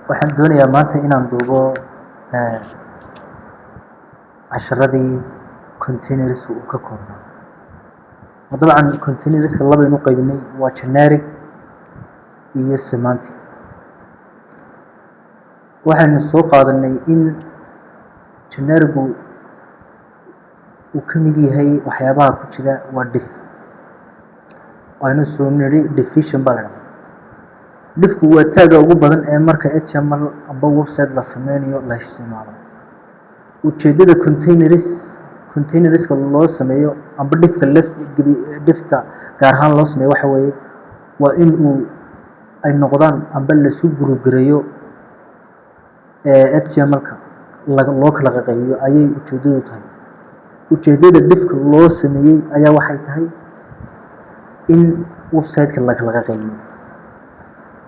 Waxaan doonayaa maanta inaan duubo casharadii containers uu ka koobnaa. Dabcan containerska labaynu qaybinay, waa generic iyo semantic. Waxaynu soo qaadanay in generic-gu uu ka mid yahay waxyaabaha ku jira waa div. Aynu soo nidhi division baa la dhahdaa. Divku waa tag-ga ugu badan ee marka HTML amba website la sameynayo la isticmaalo. Ujeedada containerska loo sameeyo amba divka left divka gaar ahaan loo sameeyo waxa weeye waa in uu ay noqdaan amba lasu group gareeyo HTML-ka loo kala qaybiyo ayay ujeedadu tahay. Ujeedada divka loo sameeyey ayaa waxay tahay in website-ka la kala qaybiyo.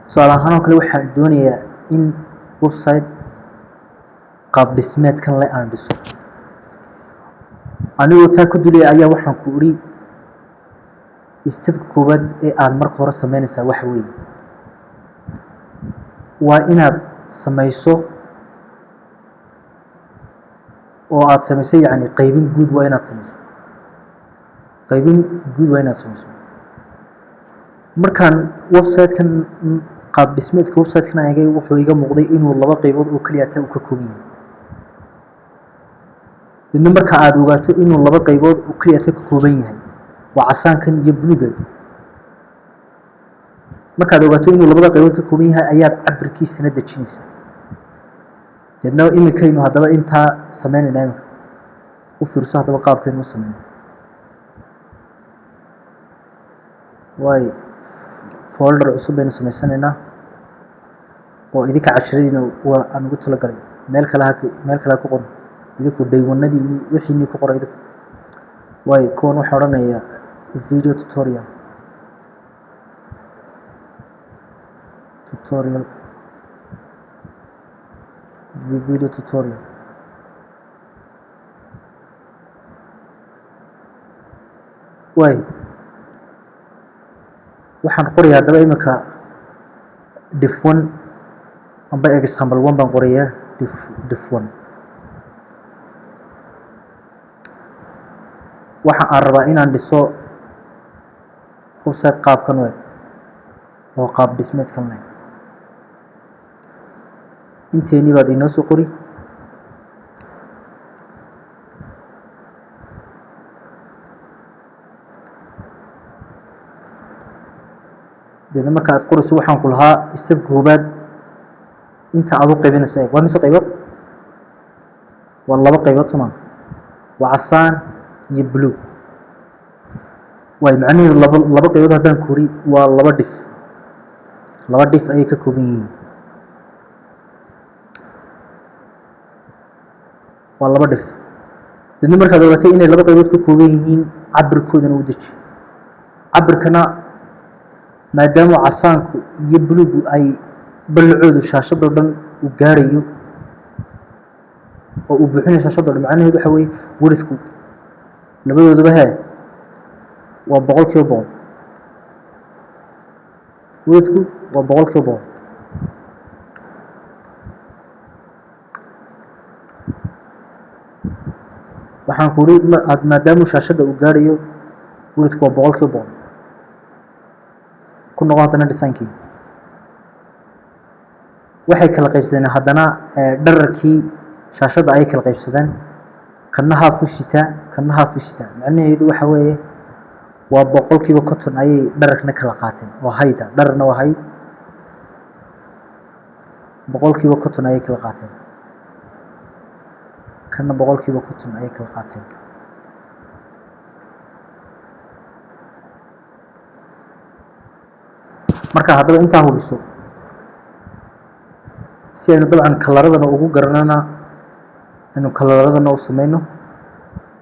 Tusaale ahaan oo kale, waxaan doonayaa in website qaab dhismeedkan leh aan dhiso. Anigoo taa ku dulaya ayaa waxaan ku idhi step-ka koowaad ee aad marka hore sameynaysaa waxa weeye waa inaad samayso oo aad samayso, yacni qaybin guud waa inaad samayso. Qaybin guud waa inaad samayso. Markaan website-kan qaab dhismeedka website-kan eegay, wuxuu iga muuqday inuu laba qaybood oo keliya taa uu ka kooban yahay. Dadna marka aad ogaato inuu laba qaybood oo keliya ta ka kooban yahay, waa casaankan iyo buluugan. Markaad ogaato inuu labada qaybood ka kooban yahay ayaad cabirkiisana dejinaysaa. Deedna iminkaynu haddaba intaa sameynaynaa. Iminka u fiirso haddaba qaabkaynu u sameyno. Waay, folder cusub baynu samaysanaynaa oo idinka casharadiina waa aan ugu talagalay. Meel kale ha meel kale ha ku qoran, idinku daywanadiinii wixiinii ku qora idinku. Waay, kuwan waxaa odhanayaa video tutorial, video tutorial. Waay, waxaan qorayaa haddaba iminka div one amba example one baan qorayaa, div one. Waxa aan rabaa inaan dhiso website qaabkan u eg oo qaab dhismeedkan leh. Inteennii baad inoo soo qori. Deedna marka aad qorayso, waxaan ku lahaa step koowaad inta aad u qaybinayso eeg. Waa mise qaybood? Waa laba qaybood, soo maa? Waa casaan iyo blue. Waay, macnaheedu laba qaybood haddaan ku uri waa laba div, laba div ayay ka kooban yihiin. Waa laba div. Deedna markaad ogaatay inay laba qaybood ka kooban yihiin, cabirkoodana u deji. Cabirkana maadaama casaanku iyo buluugu ay ballacoodu shaashadoo dhan uu gaadhayo oo uu buuxinayo shaashadoo dhan, macnaheedu waxa weeye widthku labadooduba hee waa 100%. Widthku waa 100%. Waxaan ku uri aad maadaama shaashadda uu gaadhayo, widthku waa 100%. Ku noqo haddana designkii. Waxay kala qaybsadeen haddana dherarkii shaashadda ayay kala qaybsadeen. Kana half u sitaa, kana half u sitaa. Macnaheedu waxa weeye waa 50% ayay dherarkna kala qaateen oo hayda dherarna waa height, 50% ayay kala qaateen. Kana 50% ayay kala qaateen. Marka haddaba intaa hubiso, si aynu dabcan coloradana ugu garanana, aynu coloradana u sameyno,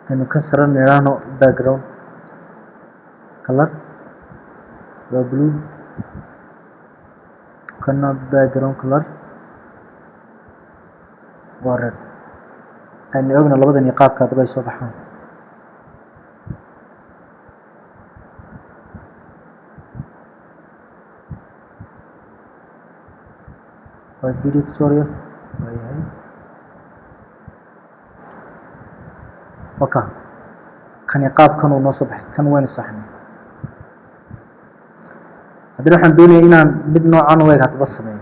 aynu ka sare nidhaahno background color waa blue, kana background color waa red. Aynu eegno labadan iyo qaabka haddaba ay soo baxaan. Waa video tutorial, waayahay. Waka kani qaabkan uu noo soo baxay, kan waynu saxnay. Haddana waxaan doonaya inaan mid noocan u eg haddaba sameeyo.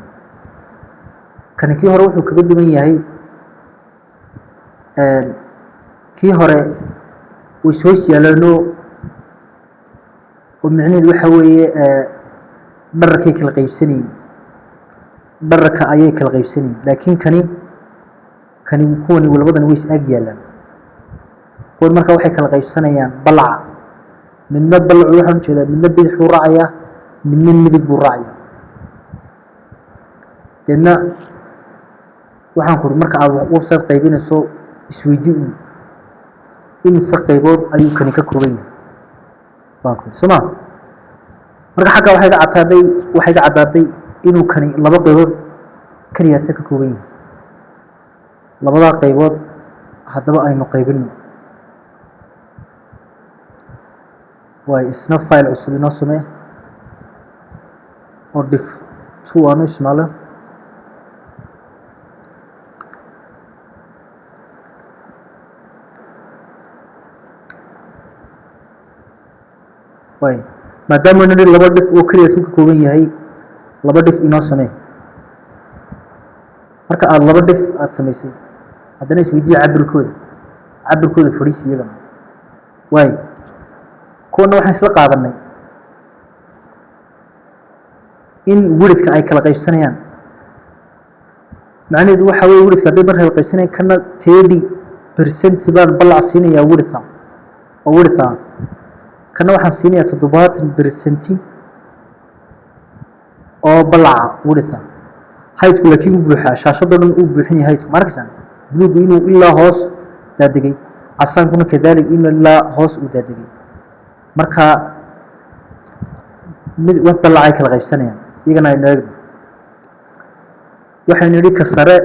Kani kii hore wuxuu kaga duwan yahay, kii hore uu is hoos yaalano, oo micnaheedu waxa weeye dhararkay kala qaybsanayin, dhararka ayay kala qaybsanayin. Laakiin kani kuwani labadani way is ag yaalaan. Kuwan marka waxay kala qaybsanayaan balaca. Midna balacu, waxaan ujeedaa, midna bidix buu raacayaa, midna midig buu raacayaa. Deedna waxaan ku uri, marka aad website qaybinayso, isweydii uun imise qaybood ayuu kani ka kooban yahay, baan ku uri, soo ma? Marka xagga waxay ga caddaatay inuu kani laba qaybood keliyata ka kooban yahay. Labadaa qaybood haddaba aynu qaybino. Waay, isna file cusub inoo samee oo div 2 aanu isticmaalo. Waay, maadaama nidhi laba div oo keliya tuu ka kooban yahay, laba div inoo samee. Marka aada laba div aada samaysay, haddana isweydiiya cabirkooda fadhiisi iyagana. Waay, kuwana waxaan isla qaadanay in widthka ay kala qaybsanayaan. Macnaheedu waxa weye, widthka hadday marka kala qaybsanayaan, kana 30% baan ballac siinayaa widtha oo width ah, kana waxaan siinayaa 70% oo ballaca width ah. Heightku laakiin u buuxaa, shaashadoo dhan uu buuxin yahay heightku. Ma arkaysaan buluugu inuu ilaa hoos daadegay, casaankuna kadalik inuu ilaa hoos uu daadegay? Marka mid wax ballacay kala qaybsanayaan. Iyagana aynu eegno. Waxaynu nidhi ka sare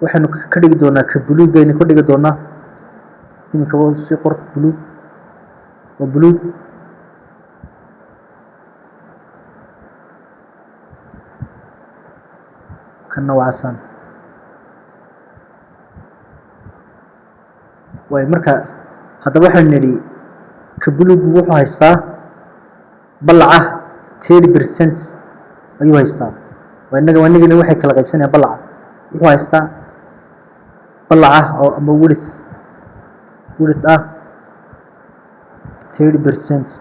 waxaynu ka dhigi doonaa, ka buluugaynu ka dhigi doonaa. Iminka waa sii qor, buluug waa buluug. Kanna waa casaan. Waay, marka haddaba waxaynu nidhi ka buluugu wuxuu haystaa ballaca 30% ayuu haystaa. Waa inaga, waa inagana waxay kala qaybsanayaan ballaca. Wuxuu haystaa ballaca oo ama width ah 30%,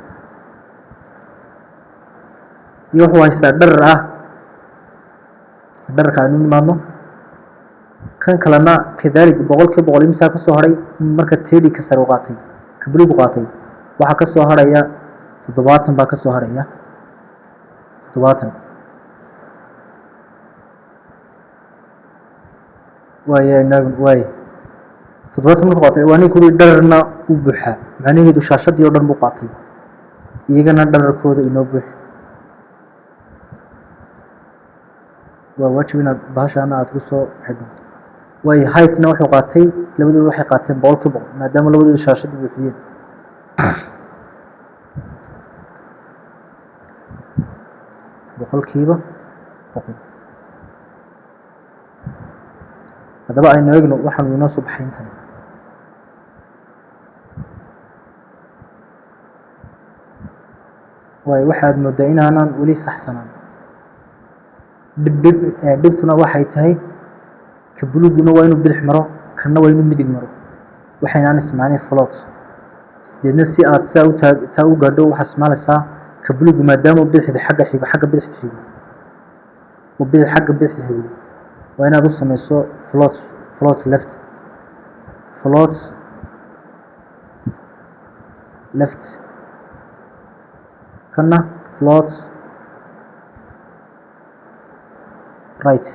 iyo wuxuu haystaa dharar ah. Dhararka aynu nimaadno. Kan kalena kadalik, 100% imsaa ka soo hadhay? Marka 30 ka sare u qaatay, ka buluug u qaatay, waxaa ka soo hadhaya 70 baa ka soo hadhaya, 70. Waaya, inagu waaya, 70 markuu qaatay, waa ninka uri dhararna u buuxaa. Macnaheedu shaashadii oo dhan buu qaatay. Iyagana dhararkooda inoo buux. Waa waajib inaad bahashaana aada ku soo xidho. Waayo, heightna wuxuu qaatay, labadooda waxay qaateen 100%, maadaama labadooda shaashada buuxiyeen. 100%. Haddaba aynu eegno waxaanu inoo soo baxay intani. Waayo, waxaad moodaa inaanan weli saxsanaan. Dhibtuna waxay tahay, ka buluuguna waa inuu bidix maro, kanna waa inuu midig maro. Waxaynaan isticmaalin float. Deedna si aad saa u taag taa u gaadho, waxaad isticmaalaysaa ka buluugu, maadaama bidixda xagga xigo, xagga bidixda xigo oo bidix, xagga bidixda xigo, waa inaad u samayso float, float left, float left, kana float right.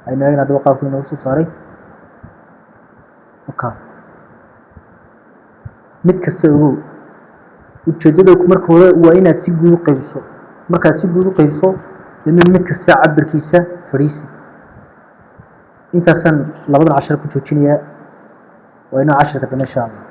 Aynu eegna haddaba qaabku inoogu soo saaray. Okay, mid kasta ogow, ujeeddada marka hore waa inaad si guud u qaybiso. Markaad si guud u qaybiso, deedna mid kasta cabirkiisa fadhiisi. Intaasaan labadan cashar ku joojinayaa. Waa inoo cashirka dambe, insha Allah.